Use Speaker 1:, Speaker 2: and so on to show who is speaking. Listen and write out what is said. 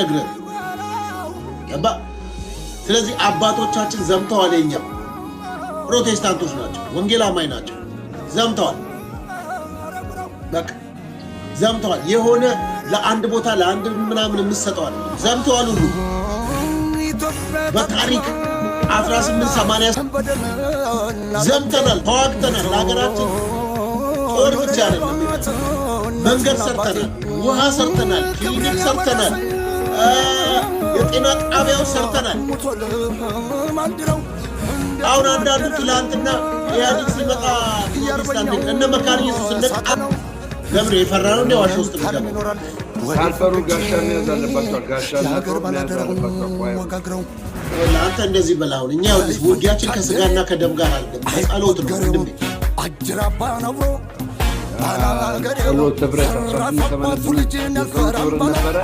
Speaker 1: የምነግርህ። ገባ? ስለዚህ አባቶቻችን ዘምተዋል። የኛ ፕሮቴስታንቶች ናቸው፣ ወንጌል አማኝ ናቸው። ዘምተዋል። በቃ ዘምተዋል። የሆነ ለአንድ ቦታ ለአንድ ምናምን የምትሰጠዋል። ዘምተዋል ሁሉ በታሪክ 1880 ዘምተናል፣ ተዋግተናል። ለሀገራችን ጦር ብቻ አይደለም፣ መንገድ ሰርተናል፣ ውሃ ሰርተናል፣ ክሊኒክ ሰርተናል፣ የጤና ጣቢያው ሰርተናል። አሁን አንዳንዱ ትላንትና ኢህአዴግ ሲመጣ ፕሮቴስታንት እነ መካነ ኢየሱስ እነ ለምን የፈራ ነው እንደ ዋሻ ውስጥ የሚገባው?
Speaker 2: ካልፈሩ ጋሻ መያዝ አለባቸው። ጋሻ ጦር መያዝ አለባቸው።
Speaker 1: አንተ እንደዚህ በል። አሁን እኛ ውጊያችን ከስጋና ከደም ጋር አይደለም፣ በጸሎት ነው ወንድሜ።
Speaker 2: ጸሎት ህብረት 1888 የጸሎት ህብረት ነበረ።